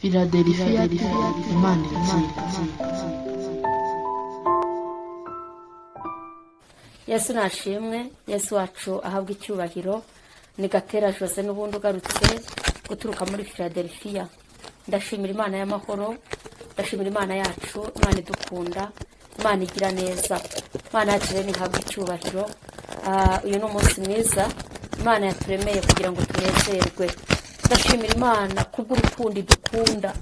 Philadelphia, Imana irakira. Yesu nashimwe, Yesu wacu ahabwa icyubahiro. Ni Gatera Jose n'ubundi ugarutse guturuka muri Philadelphia. Ndashimira Imana y'amahoro, ndashimira Imana yacu, Imana idukunda, Imana igira neza. Imana yacu rero ihabwa icyubahiro. Uyu ni umunsi mwiza Imana yaturemeye kugira ngo tunezerwe. Ndashimira Imana kubw'urukundo idukunda.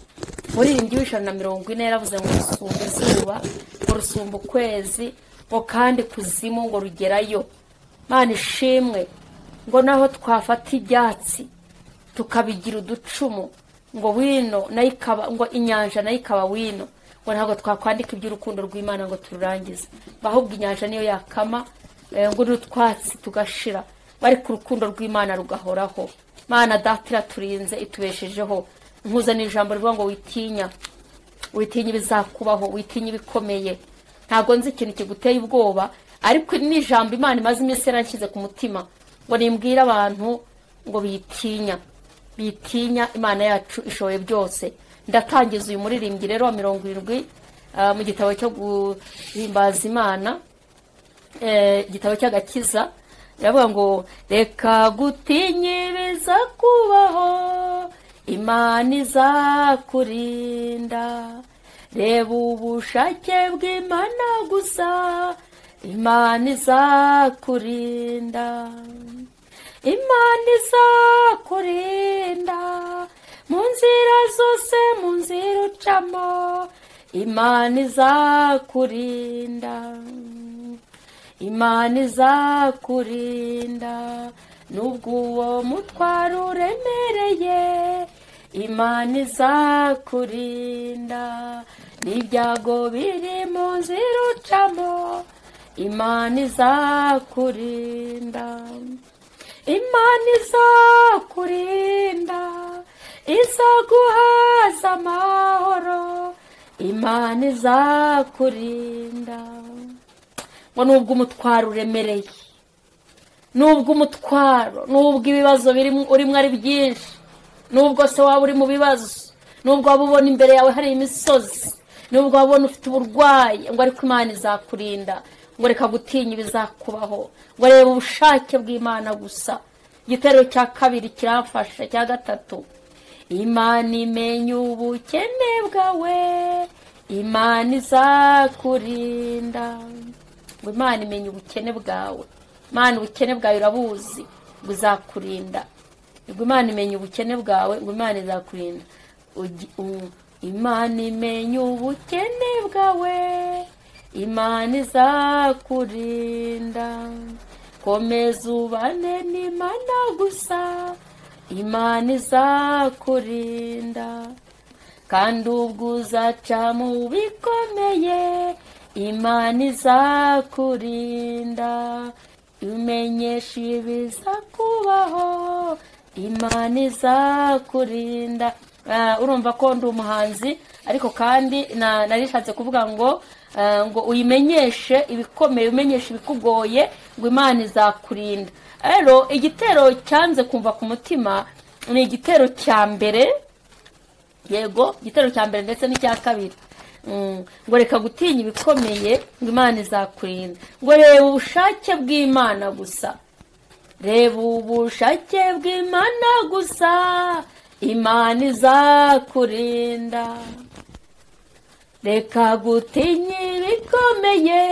Muririmbyi w'140 yaravuze ngo rusumba izuba, ngo rusumba ukwezi, ngo kandi kuzimu ngo rugerayo. Imana ishimwe, ngo naho twafata ibyatsi tukabigira uducumu, ngo wino nayo ikaba, ngo inyanja nayo ikaba wino, ngo ntabwo twakwandika iby'urukundo rw'Imana ngo tururangize. Ahubwo inyanja niyo yakama, ngo n'utwatsi tugashira, ariko urukundo rw'Imana rugahoraho. Imana Data iraturinze, itubeshejeho. Nkuzanira ijambo rivuga ngo witinya, witinya ibizakubaho, witinya ibikomeye. Ntabwo nzi ikintu kiguteye ubwoba, ariko ni ijambo Imana imaze iminsi yaranshyize ku mutima ngo nimbwire abantu ngo bitinya, bitinya. Imana yacu ishoboye byose. Ndatangiza uyu muririmbyi rero wa 70 mu gitabo cyo guhimbaza Imana, igitabo cy'agakiza. Iravuga ngo reka gutinya ibizakubaho, Imana izakurinda. Reba ubushake bw'Imana gusa, Imana izakurinda. Imana izakurinda mu nzira zose, mu nzira ucamo, Imana izakurinda. Imana izakurinda nubwo uwo mutwaro uremereye, Imana izakurinda. N'ibyago biri mu nzira ucamo, Imana izakurinda. Imana izakurinda, izaguhaza amahoro, Imana izakurinda. Ngo nubwo umutwaro uremereye, nubwo umutwaro, nubwo ibibazo urimo ari byinshi, nubwo se waba uri mu bibazo, nubwo waba ubona imbere yawe hari imisozi, nubwo waba ubona ufite uburwayi, ngo ariko Imana izakurinda. Ngo reka gutinya ibizakubaho, ngo reba ubushake bw'Imana gusa. Igitero cya kabiri kiramfasha, cya gatatu, Imana imenya ubukene bwawe, Imana izakurinda. Ngo Imana imenya ubukene bwawe, Imana ubukene bwawe irabuzi, ngo izakurinda. Ngo Imana imenya ubukene bwawe, ngo Imana izakurinda. Imana imenya ubukene bwawe, Imana izakurinda. Komeza ubane n'Imana gusa, Imana izakurinda. Kandi ubwo uzaca mu bikomeye, Imana izakurinda. Umenyesha ibizakubaho, Imana izakurinda. Urumva ko ndi umuhanzi, ariko kandi narishatse kuvuga ngo ngo uyimenyeshe ibikomeye, umenyeshe ibikugoye, ngo Imana izakurinda. Rero igitero cyanze kumva ku mutima ni igitero cya mbere, yego igitero cya mbere ndetse n'icya kabiri. Ngo reka gutinya ibikomeye, ngo Imana izakurinda. Ngo reba ubushake bw'Imana gusa, reba ubushake bw'Imana gusa, Imana izakurinda. Reka gutinya ibikomeye,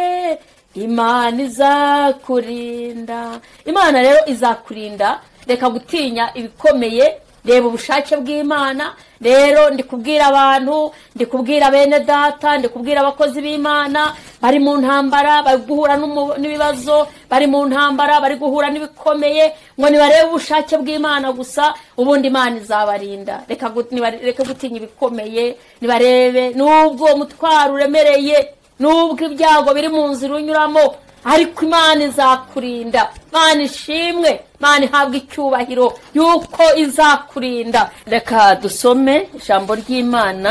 Imana izakurinda. Imana rero izakurinda. Reka gutinya ibikomeye, reba ubushake bw'Imana. Rero ndikubwira abantu, ndikubwira bene data, ndikubwira abakozi b'Imana bari mu ntambara, bari guhura n'ibibazo, bari mu ntambara, bari guhura n'ibikomeye, ngo nibarebe ubushake bw'Imana gusa, ubundi Imana izabarinda. Reka gutinya ibikomeye, nibarebe nubwo umutwaro uremereye, nubwo ibyago biri mu nzira unyuramo, ariko Imana izakurinda. Imana ishimwe, Imana ihabwa icyubahiro yuko izakurinda. Reka dusome ijambo ry'Imana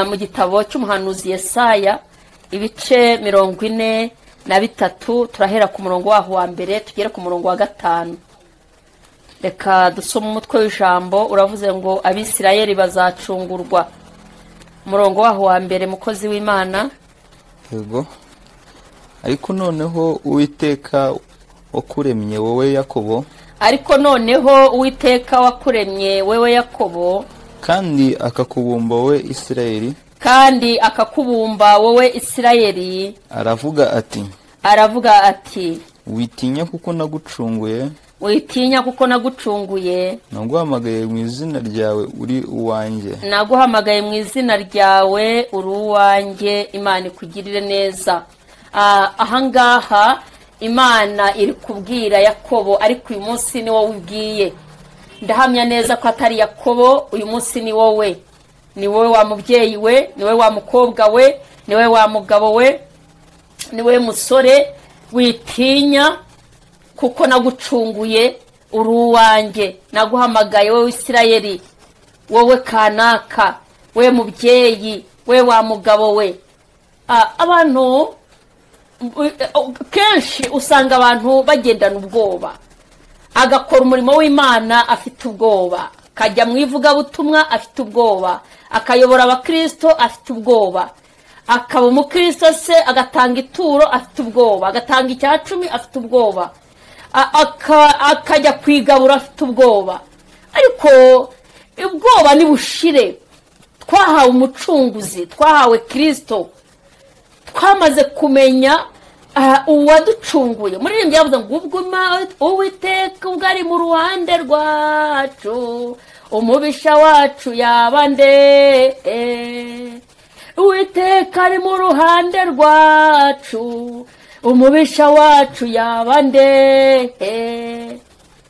mu gitabo cy'umuhanuzi Yesaya, ibice 43, turahera ku murongo waho wa mbere tugere ku murongo wa 5. Reka dusome umutwe w'ijambo, uravuze ngo Abisirayeli bazacungurwa. Umurongo waho wa mbere, mukozi w'Imana. Yego. Ariko noneho Uwiteka wakuremye wowe Yakobo, ariko noneho Uwiteka wakuremye wewe Yakobo, kandi akakubumba wowe Isirayeli, kandi akakubumba wowe Isirayeli, aravuga ati, aravuga ati, witinya kuko nagucunguye, witinya kuko nagucunguye, naguhamagaye mu izina ryawe uri uwanjye, naguhamagaye mu izina ryawe uri uwanjye. Imana ikugirire neza. Ahangaha Imana iri kubwira Yakobo, ariko uyu munsi ni wowe ubwiye. Ndahamya neza ko atari Yakobo, uyu munsi ni wowe. Ni wowe wa mubyeyi we, ni wowe wa mukobwa we, ni wowe wa mugabo we, ni wowe musore. Witinya kuko nagucunguye uri uwanjye, naguhamagaye wowe Isirayeli, wowe kanaka, we mubyeyi, we wa mugabo we. Abantu kenshi usanga abantu bagendana ubwoba, agakora umurimo w'Imana afite ubwoba, akajya mu ivugabutumwa afite ubwoba, akayobora abakristo afite ubwoba, akaba umukristo se agatanga ituro afite ubwoba, agatanga 10 afite ubwoba, akajya kwigabura afite ubwoba. Ariko ubwoba nibushire. Twahawe umucunguzi, twahawe Kristo, twamaze kumenya uwaducunguye. Muririmbyi yavuze ngo ubwo Uwiteka ubwo ari mu ruhande rwacu, umubisha wacu yaba nde? Uwiteka ari mu ruhande rwacu, umubisha wacu yaba nde?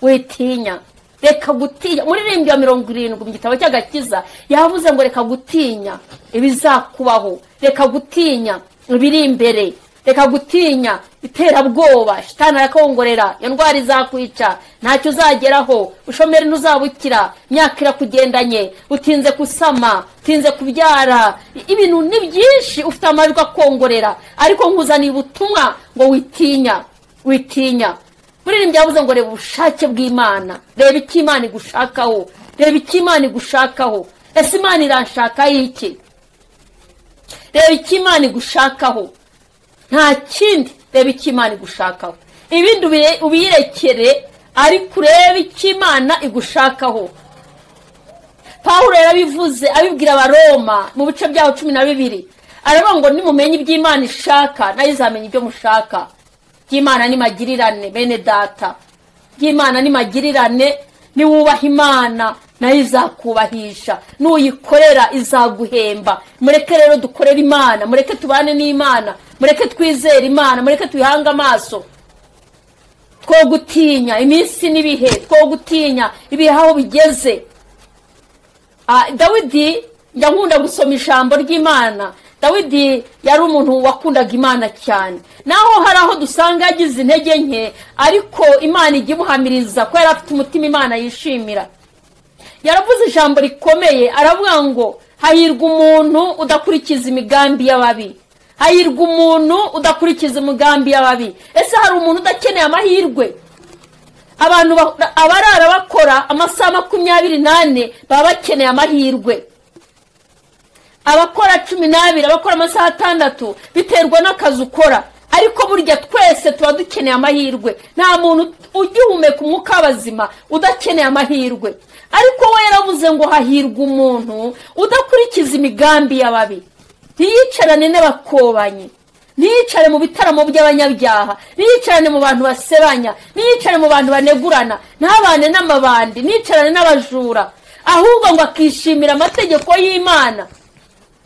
Witinya, reka gutinya. Muririmbyi wa 70 mu gitabo cy'Agakiza yavuze ngo reka gutinya ibizakubaho, reka gutinya ibiri imbere, reka gutinya iterabwoba. Shitani arakongorera, iyo ndwara izakwica, ntacyo uzageraho, ushomeri ntuzabukira, imyaka irakugendanye, utinze kusama, utinze kubyara, ibintu ni byinshi, ufite amajwi akongorera. Ariko nkuzaniye ubutumwa ngo witinya, witinya. Muririmbyi yavuze ngo reba ubushake bw'Imana, reba icyo Imana igushakaho, reba icyo Imana igushakaho. Ese Imana iranshakaho iki? Reba icyo Imana igushakaho, nta kindi. Reba icyo Imana igushakaho, ibindi ubirekere, ariko urebe icyo Imana igushakaho. Pawulo yarabivuze abibwira Abaroma mu bice byaho 12, aravuga ngo nimumenye iby'Imana ishaka, nayo izamenya ibyo mushaka. By'Imana ni magirirane, bene data, by'Imana ni magirirane. Niwubaha Imana nayo izakubahisha, nuyikorera izaguhemba. Mureke rero dukorere Imana, mureke tubane n'Imana, mureke twizere Imana, mureke tuyihange amaso. Two gutinya iminsi n'ibihe, two gutinya ibihe aho bigeze. Dawidi, njya nkunda gusoma ijambo ry'Imana. Dawidi yari umuntu wakundaga Imana cyane, naho hari aho dusanga yagize intege nke, ariko Imana ijya imuhamiriza ko yari afite umutima Imana yishimira. Yaravuze ijambo rikomeye, aravuga ngo hahirwa umuntu udakurikiza imigambi y'ababi, hahirwa umuntu udakurikiza imigambi y'ababi. Ese hari umuntu udakeneye amahirwe? Abantu abarara bakora amasaha 24 baba bakeneye amahirwe. Abakora 12, abakora amasaha 6, biterwa n'akazi ukora. Ariko burya twese tuba dukeneye amahirwe. Nta muntu ugihumeka umwuka w'abazima udakeneye amahirwe. Ariko we yaravuze ngo hahirwa umuntu udakurikiza imigambi y'ababi, ntiyicarane n'abakobanyi, ntiyicare mu bitaramo by'abanyabyaha, ntiyicarane mu bantu basebanya, ntiyicare mu bantu banegurana, ntabane n'amabandi, ntiyicarane n'abajura, ahubwo ngo akishimira amategeko y'Imana.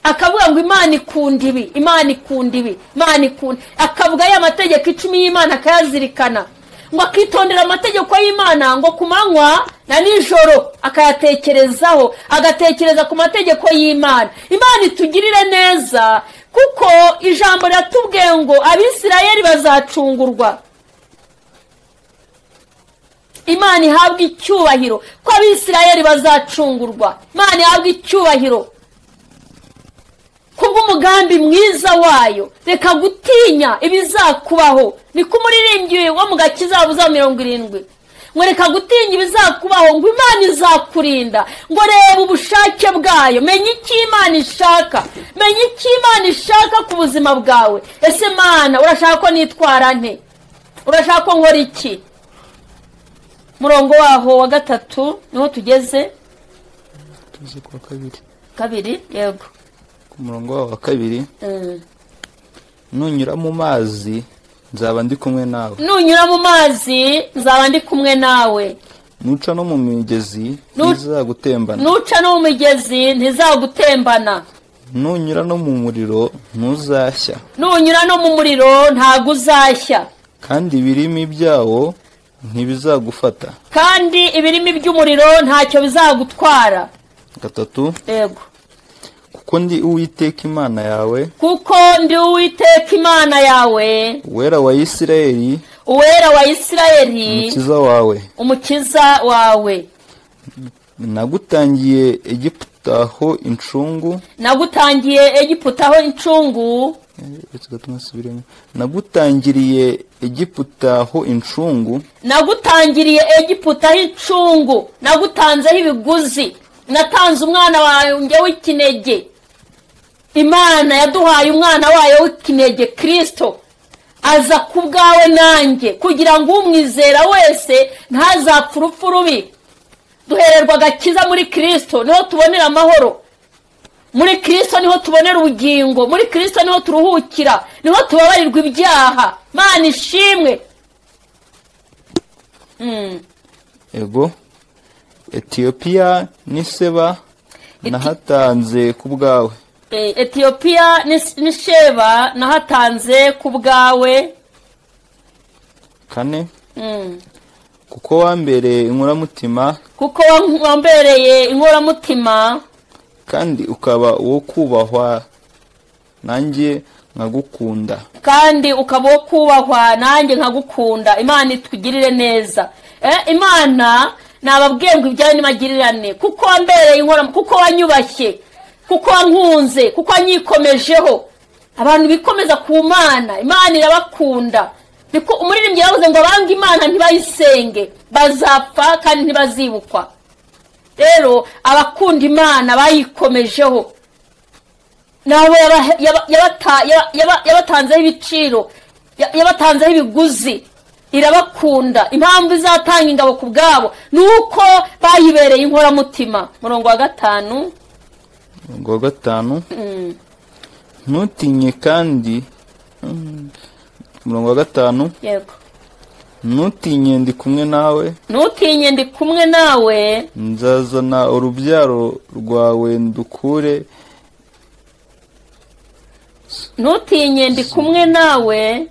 Akavuga ngo Imana ikunda ibi, Imana ikunda ibi, Imana ikunda, akavuga ya mategeko 10 y'Imana akayazirikana, ngo akitondera amategeko y'Imana ngo ku manywa na nijoro akayatekerezaho, agatekereza ku mategeko y'Imana. Imana itugirire neza, kuko ijambo riratubwiye ngo Abisirayeli bazacungurwa. Imana ihabwe icyubahiro ko Abisirayeli bazacungurwa. Imana ihabwe icyubahiro kubw'umugambi mwiza wayo. Reka gutinya ibizakubaho. Niko umuririmbyi wo mu Gakiza avuze 70 Ngo reka gutinya ibizakubaho, ngo Imana izakurinda. Ngo reba ubushake bwayo, menya icyo Imana ishaka, menya icyo Imana ishaka ku buzima bwawe. Ese Mana urashaka ko nitwara nte? Urashaka ko nkora iki? Murongo waho wa 3 niho tugeze. Tuze kwa 2. 2 yego. Ku murongo waho wa 2. Nunyura mu mazi nzaba ndi kumwe nawe. Nunyura mu mazi nzaba ndi kumwe nawe. Nuca no mu migezi ntizagutembana. Nuca no mu migezi ntizagutembana. Nunyura no mu muriro ntuzashya. Nunyura no mu muriro ntago uzashya. Kandi ibirimi byawo ntibizagufata. Kandi ibirimi by'umuriro ntacyo bizagutwara. 3. Yego. Kuko ndi Uwiteka Imana yawe. Kuko ndi Uwiteka Imana yawe. Uwera wa Isirayeli. Uwera wa Isirayeli. Umukiza wawe. Umukiza wawe. Nagutangiye Egiputa ho incungu. Nagutangiye Egiputa ho incungu. Nagutangiriye Egiputa ho incungu. Nagutangiriye Egiputa ho incungu. Nagutanzeho ibiguzi. Natanze umwana wanjye w'ikinege. Imana yaduhaye umwana wayo w'ikinege Kristo, aza ku bwawe nanjye kugira ngo umwizera wese ntazapfa urupfu rubi. Duhererwa agakiza muri Kristo, niho tubonera amahoro. Muri Kristo niho tubonera ubugingo, muri Kristo niho turuhukira, niho tubabarirwa ibyaha. Mana ishimwe. Ego. Ethiopia ni Seba nahatanze ku bwawe. Ethiopia ni Sheba nahatanze ku bwawe. 4. Kuko wambereye inkoramutima. Kuko wambereye inkoramutima. Kandi ukaba uwo kubahwa nanjye nkagukunda. Kandi ukaba uwo kubahwa nanjye nkagukunda. Imana itugirire neza. Imana nababwiye ngo ibyawe nimagirirane, kuko wambereye inkora, kuko wanyubashye, kuko wankunze, kuko wanyikomejeho. Abantu bikomeza ku Mana, Imana irabakunda. Niko umuririmbyi yavuze ngo abanga Imana ntibayisenge bazapfa kandi ntibazibukwa. Rero abakunda Imana bayikomejeho, nabo yabatanzeho ibiciro, yabatanzeho ibiguzi. Irabakunda. Impamvu izatanga ingabo ku bwabo nuko bayibereye inkoramutima. Murongo wa 5. Murongo wa 5. Ntutinye kandi. Murongo wa 5. Yego. Ntutinye ndi kumwe nawe. Ntutinye ndi kumwe nawe. Nzazana urubyaro rwawe ndukure. Ntutinye ndi kumwe nawe.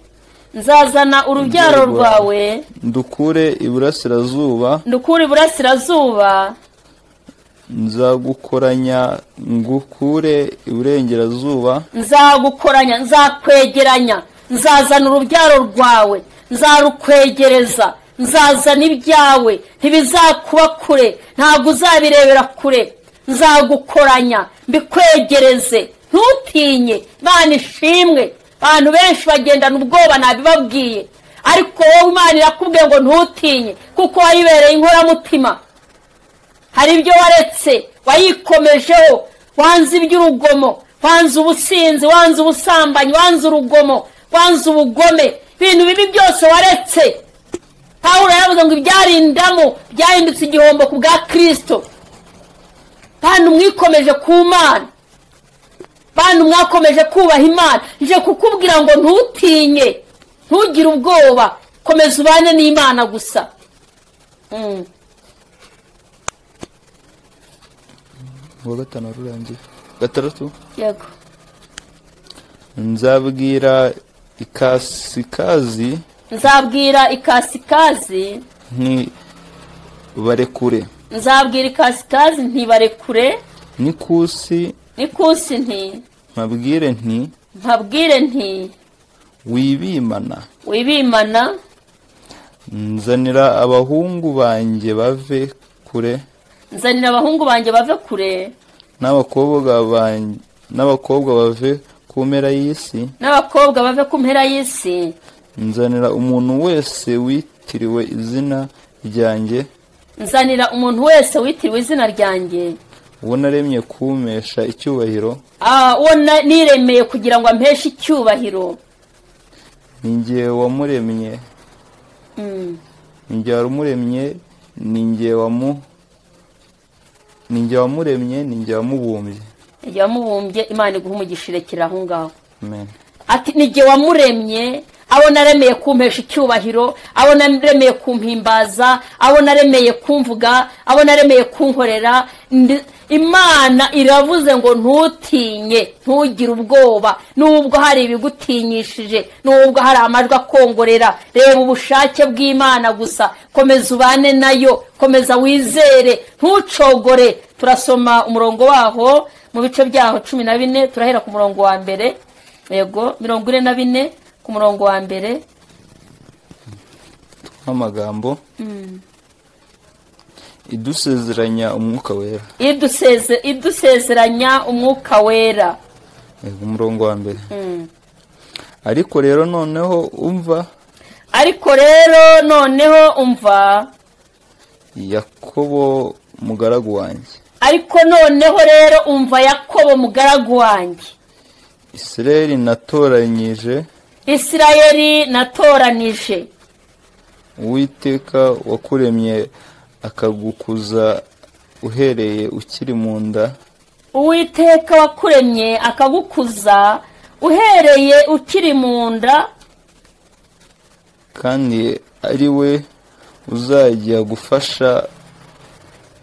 Nzazana urubyaro rwawe ndukure iburasirazuba. Ndukure iburasirazuba. Nzagukoranya ngukure iburengerazuba. Nzagukoranya, nzakwegeranya, nzazana urubyaro rwawe, nzarukwegereza, nzazana ibyawe, ntibizakuba kure, ntabwo uzabirebera kure. Nzagukoranya mbikwegereze, ntutinye. Imana ishimwe. Abantu benshi bagendana ubwoba nabibabwiye, ariko wowe Imana irakubwiye ngo ntutinye, kuko wayibereye inkoramutima. Hari ibyo waretse, wayikomejeho, wanze iby'urugomo, wanze ubusinzi, wanze ubusambanyi, wanze urugomo, wanze ubugome, ibintu bibi byose waretse. Pawulo yaravuze ngo ibyarindamo byahindutse igihombo ku bwa Kristo. Bantu mwikomeje ku Mana, bantu mwakomeje kubaha Imana, nje kukubwira ngo ntutinye, ntugire ubwoba, komeza ubane n'Imana gusa. Wa 5 rurangiye. 6. Yego. Nzabwira ikasikazi. Nzabwira ikasikazi nti barekure. Nzabwira ikasikazi nti barekure. Nikusi. Nikusi nti mpabwire nti. Mpabwire nti wibimana. Wibimana. Nzanira abahungu banjye bave kure. Nzanira abahungu banjye bave kure. N'abakobwa bave ku mpera y'isi. N'abakobwa bave ku mpera y'isi. Nzanira umuntu wese witiriwe izina ryanjye, nzanira umuntu wese witiriwe izina ryanjye, uwo naremye kumpesha icyubahiro, uwo niremeye kugira ngo ampeshe icyubahiro, ni njye wamuremye, ni njye warumuremye, ni njye wamuremye, ni njye wamubumbye. Njye wamubumbye. Imana iguha umugisha, irekera aho ngaho. Amen. Ati ni njye wamuremye, abo naremeye kumpesha icyubahiro, abo naremeye kumpimbaza, abo naremeye kumvuga, abo naremeye kunkorera. Imana iravuze ngo ntutinye, ntugire ubwoba, nubwo hari ibigutinyishije, nubwo hari amajwi akongorera. Reba ubushake bw'Imana gusa, komeza ubane nayo, komeza wizere, ntucogore. Turasoma umurongo waho mu bice byaho 14, turahera ku murongo wa mbere. Yego, 44 ku murongo wa mbere. Amagambo idusezeranya umwuka wera, idusezeranya umwuka wera. Umurongo wa mbere. Ariko rero noneho umva, ariko rero noneho umva Yakobo mugaragu wanjye, ariko noneho rero umva Yakobo mugaragu wanjye, Isirayeli natoranyije, Isirayeli natoranije, Uwiteka wakuremye akagukuza uhereye ukiri mu nda, Uwiteka wakuremye akagukuza uhereye ukiri mu nda, kandi ari we uzajya gufasha,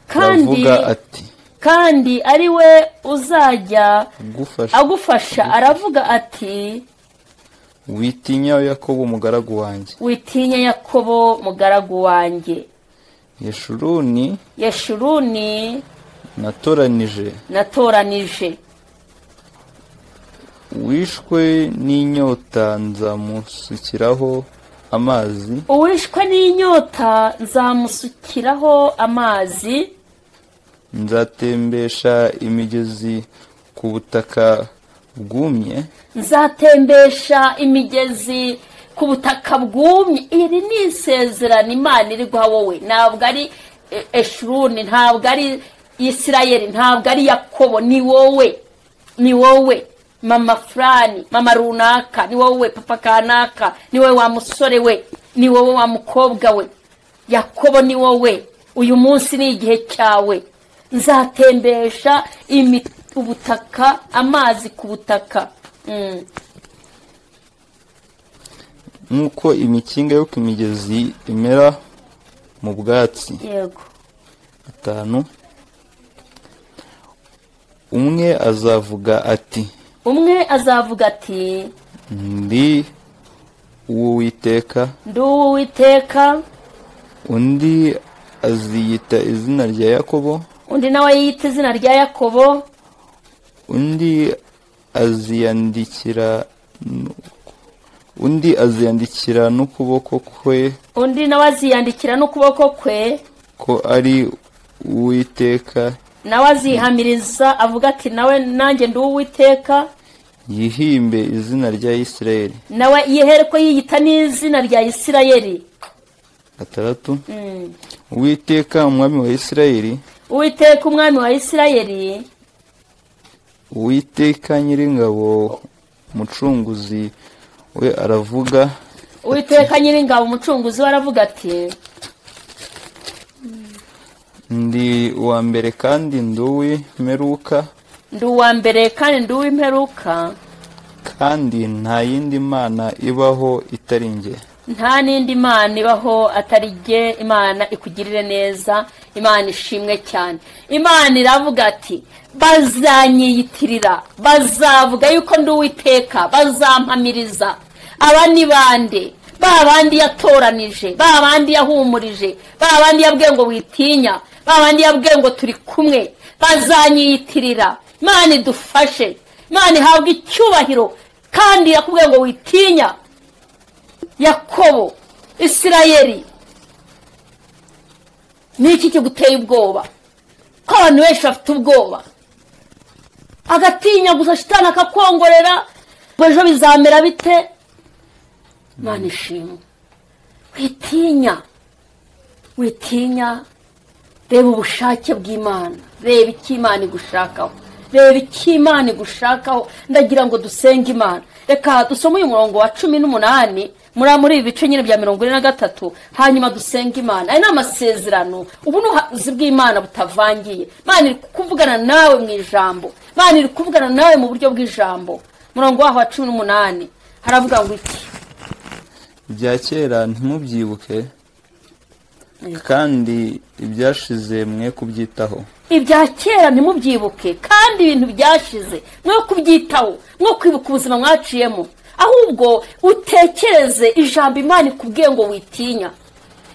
aravuga ati, kandi ari we uzajya agufasha, aravuga ati, witinya Yakobo mugaragu wanjye, witinya Yakobo mugaragu wanjye, Yeshuruni, Yeshuruni natoranije, natoranije, wishwe n'inyota nzamusukiraho amazi, uwishwe n'inyota nzamusukiraho amazi, nzatembesha imigezi ku butaka bwumye, nzatembesha imigezi ku butaka bwumye. Iri ni isezerano Imana iri guha wowe. Ntabwo ari Eshuruni, ntabwo ari Isirayeli, ntabwo ari Yakobo, ni wowe, ni wowe mama fulani, mama runaka, ni wowe papa kanaka, ni wowe wa musore we, ni wowe wa mukobwa we. Yakobo ni wowe, uyu munsi ni igihe cyawe. Nzatembesha ubutaka, amazi ku butaka. Nkuko imikinga yo ku migezi imera mu bwatsi. Yego. 5. Umwe azavuga ati, umwe azavuga ati, ndi uw'Uwiteka, ndi uw'Uwiteka. Undi aziyita izina rya Yakobo, undi nawe yiyita izina rya Yakobo. Undi aziyandikira, undi aziyandikira n'ukuboko kwe, undi nawe aziyandikira n'ukuboko kwe, ko ari Uwiteka, nawe azihamiriza avuga ati, nawe nanjye ndi Uwiteka. Yihimbe izina rya Isirayeli, nawe yihereko yiyita n'izina rya Isirayeli. 6. Uwiteka umwami wa Isirayeli, Uwiteka umwami wa Isirayeli, Uwiteka nyiringabo umucunguzi we aravuga, Uwiteka nyiringabo umucunguzi we aravuga ati, ndi uwa mbere kandi ndi uw'imperuka, ndi uwa mbere kandi ndi uw'imperuka, kandi nta yindi mana ibaho itari njye, nta n'indi mana ibaho atari jye. Imana ikugirire neza, Imana ishimwe cyane. Imana iravuga ati, bazanyiyitirira, bazavuga yuko ndi Uwiteka, bazampamiriza. Aba ni bande? Ba bandi yatoranije, ba bandi yahumurije, ba bandi yabwiye ngo witinya, ba bandi yabwiye ngo turi kumwe, bazanyiyitirira. Imana idufashe, Imana ihabwe icyubahiro, kandi yakubwiye ngo witinya. Yakobo, Isirayeli, niki kiguteye ubwoba? Ko abantu benshi bafite ubwoba, agatinya gusa shitani akakongorera ngo ejo bizamera bite. Imana ishimwe. Witinya, Witinya, reba ubushake bw'Imana, reba icyo Imana igushakaho, reba icyo Imana igushakaho. Ndagira ngo dusenge Imana. Reka dusome uyu murongo wa 18 muri ibi bice nyine bya 43, hanyuma dusenge Imana. Aya ni amasezerano, ubu ni ubuhanuzi bw'Imana butavangiye. Imana iri kuvugana nawe mu ijambo, Imana iri kuvugana nawe mu buryo bw'ijambo. Murongo waho wa 18 haravuga ngo iki? Ibya kera ntimubyibuke, kandi ibyashize mwe kubyitaho. Ibya kera ntimubyibuke, kandi ibintu byashize mwe kubyitaho, mwe kwibuka ubuzima mwaciyemo. Ahubwo utekereze ijambo Imana ikubwiye ngo witinya.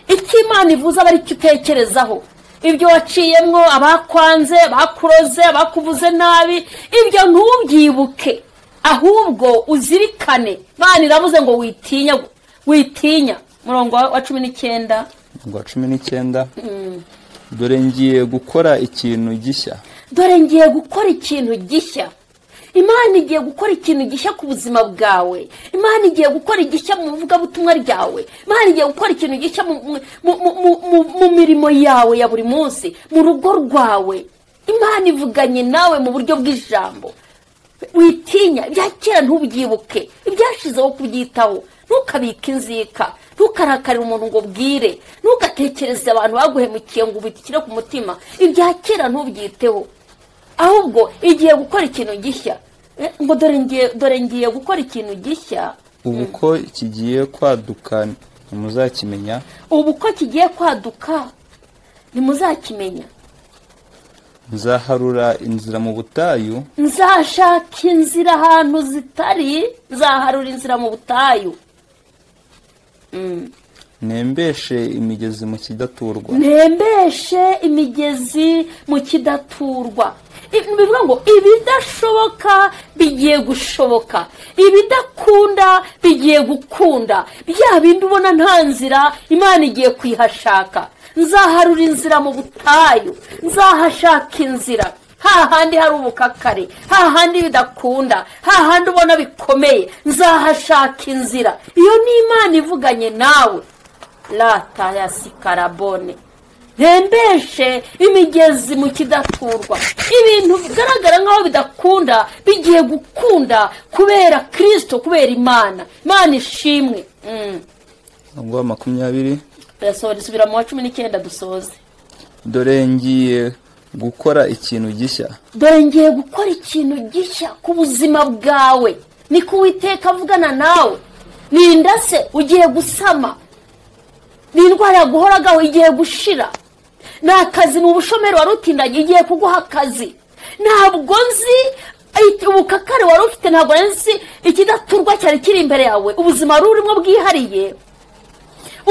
Icyo Imana ivuze aba aricyo utekerezaho. Ibyo waciyemwo, abakwanze, bakuroze, bakuvuze nabi, ibyo ntubyibuke, ahubwo uzirikane. Imana iravuze ngo witinya, witinya. Murongo wa 19. Murongo wa 19. Dore ngiye gukora ikintu gishya. Dore ngiye gukora ikintu gishya. Imana igiye gukora ikintu gishya ku buzima bwawe. Imana igiye gukora igishya mu vugabutumwa ryawe. Imana igiye gukora ikintu gishya mu mirimo yawe ya buri munsi, mu rugo rwawe. Imana ivuganye nawe mu buryo bw'ijambo. Witinya, ibya kera ntubyibuke, ibyashizeho kubyitaho. Ntukabike inzika, ntukarakarire umuntu ngo bwire, ntugatekereze abantu baguhemukiye ngo ubishyire ku mutima. Ibya kera ntubyiteho, ahubwo igiye gukora ikintu gishya. Ngo dore ngiye gukora ikintu gishya. Ubu ko kigiye kwaduka ntimuzakimenya. Ubu ko kigiye kwaduka ntimuzakimenya. Nzaharura inzira mu butayu. Nzashaka inzira ahantu zitari, nzaharura inzira mu butayu. Nembeshe imigezi mu kidaturwa. Nembeshe imigezi mu kidaturwa. Bivuga ngo ibidashoboka bigiye gushoboka, ibidakunda bigiye gukunda. Bya bindi ubona nta nzira, Imana igiye kuyihashaka. Nzaharura inzira mu butayu, nzahashaka inzira hahandi hari ubukakare, hahandi bidakunda, hahandi ubona bikomeye, nzahashaka inzira. Iyo ni Imana ivuganye nawe. Lata ya sikarabone. Rembeshe imigezi mu kidaturwa. Ibintu bigaragara nkaho bidakunda bigiye gukunda kubera Kristo, kubera Imana. Imana ishimwe. Ngo 20. Dusubira mu wa 19 dusoze. Dore ngiye gukora ikintu gishya. Dore ngiye gukora ikintu gishya ku buzima bwawe. Niko Uwiteka avugana nawe. Ninda se ugiye gusama, ni indwara yaguhoragaho igiye gushira, ni akazi mu bushomeri wari utindanye igiye kuguha akazi. Ntabwo nzi ubukakare wari ufite, ntabwo nzi ikidaturwa cyari kiri imbere yawe, ubuzima wari urimo bwihariye,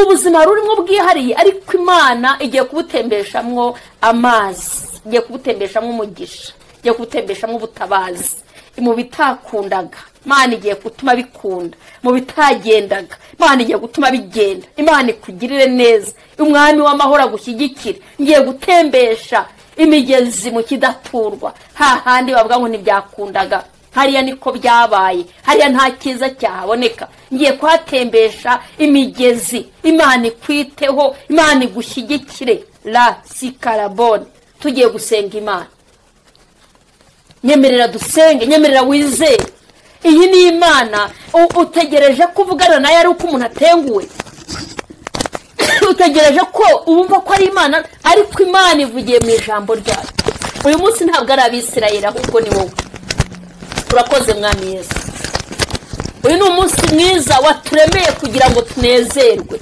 ubuzima wari urimo bwihariye, ariko Imana igiye kubutembeshamwo amazi, igiye kubutembeshamwo umugisha, igiye kubutembeshamwo ubutabazi. Mu bitakundaga Imana igiye gutuma bikunda, mu bitagendaga Imana igiye gutuma bigenda. Imana ikugirire neza, umwami w'amahoro agushyigikire. Ngiye gutembesha imigezi mu kidaturwa, hahandi bavuga ngo ntibyakundaga, hariya niko byabaye, hariya nta cyiza cyahaboneka. Ngiye kuhatembesha imigezi. Imana ikwiteho, Imana igushyigikire. La sikarabone. Tugiye gusenga Imana. Nyemerera dusenge, nyemerera wizere. Iyi ni Imana utegereje kuvugana nayo ari uko umuntu atenguwe, utegereje ko ubumva ko ari Imana, ariko Imana ivugiye mu ijambo ryayo. Uyu munsi ntabwo ari Abisirayeli, ahubwo ni wowe. Urakoze Mwami Yesu. Uyu ni umunsi mwiza waturemeye kugira ngo tunezerwe.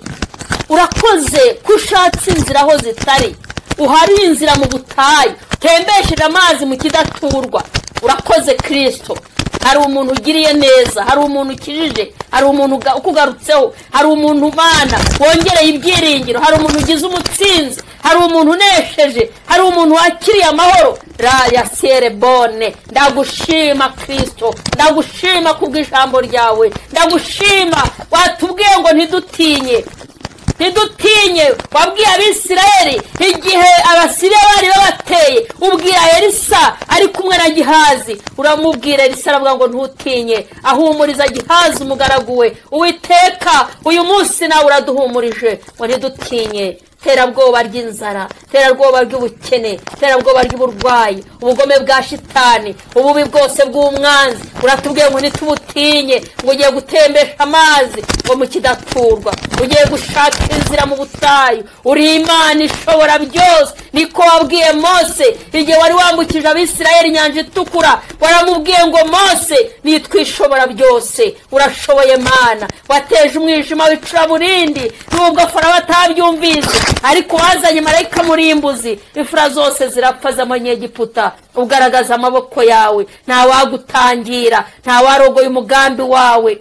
Urakoze ko ushatse inzira aho zitari, uhari inzira mu butayu, utembesheje amazi mu kidaturwa. Urakoze Kristo. Hari umuntu ugiriye neza, hari umuntu ukijije, hari umuntu ukugarutseho, hari umuntu Mana wongereye ibyiringiro, hari umuntu ugize umutsinzi, hari umuntu unesheje, hari umuntu wakiriye amahoro. Raya serebone. Ndagushima Kristo, ndagushima kubw'ijambo ryawe, ndagushima watubwiye ngo ntidutinye, ntidutinye. Wabwiye Abisirayeli igihe Abasiriya bari babateye, ubwira Elisa ari kumwe na Gihazi, uramubwira Elisa aravuga ngo ntutinye, ahumuriza Gihazi umugaragu we. Uwiteka uyu munsi nawe uraduhumurije ngo ntidutinye. Terabwoba ry'inzara, terabwoba ry'ubukene, terabwoba ry'uburwayi, ubugome bwa shitani, ububi bwose bw'umwanzi, uratubwiye ngo ntitubutinye, ngo ugiye gutembesha amazi ngo mu kidaturwa, ugiye gushaka inzira mu butayu. Uri Imana ishobora byose, niko wabwiye Mose igihe wari wambukije Abisirayeli inyanja itukura, waramubwiye ngo Mose nitwa ishobora byose, urashoboye Mana. Wateje umwijima w'icuraburindi nubwo Farawo atabyumvise, ariko wazanye marayika murimbuzi, imfura zose zirapfa z'amanyegiputa. Ugaragaza amaboko yawe, nta wagutangira, nta warogoye umugambi wawe.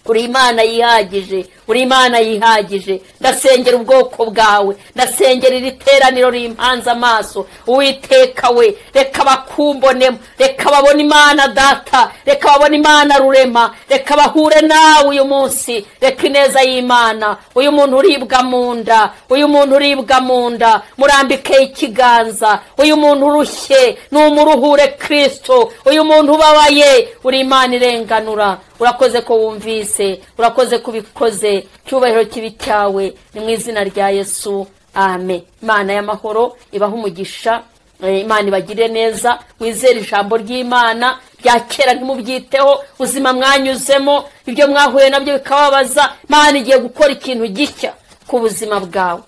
Uri Imana yihagije, uri Imana yihagije. Ndasengera ubwoko bwawe, ndasengera iri teraniro rimpanze amaso. Uwiteka we, reka bakumbonemo, reka babone Imana Data, reka babone Imana Rurema, reka bahure nawe uyu munsi. Reka ineza y'Imana, uyu muntu uribwa mu nda, uyu muntu uribwa mu nda murambike ikiganza, uyu muntu urushye numuruhure Kristo, uyu muntu ubabaye, uri Imana irenganura. Urakoze ko wumvise, urakoze kubikoze, cyubahiro kibi cyawe, ni mu izina rya Yesu, amen. Imana y'amahoro ibahe umugisha, Imana ibagirire neza. Wizere ijambo ry'Imana rya kera ntimubyiteho, ubuzima mwanyuzemo, ibyo mwahuye nabyo bikababaza, Imana igiye gukora ikintu gishya ku buzima bwawe.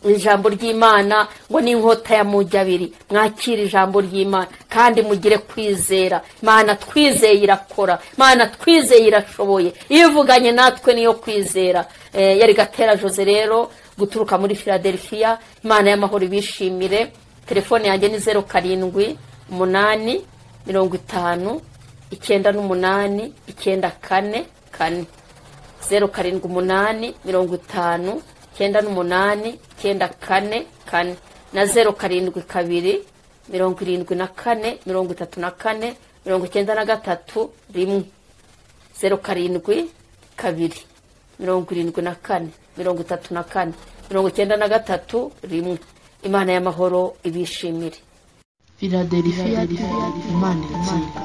Ijambo ry'Imana ngo ni inkota ya mujyi abiri. Mwakire ijambo ry'Imana kandi mugire kwizera. Imana twizeye irakora, Imana twizeye irashoboye, iyo ivuganye natwe niyo kwizera. Yari Gatera Jose rero guturuka muri Philadelphia. Imana y'amahoro ibishimire. Telefone yanjye ni 07 8 50 98 94 4, 07 8 50 98 94 4 na 0 7 2 74 34 93 1, 0 7 2 74 34 93 1. Imana y'amahoro ibishimire. Philadelphia, Imana ikiga.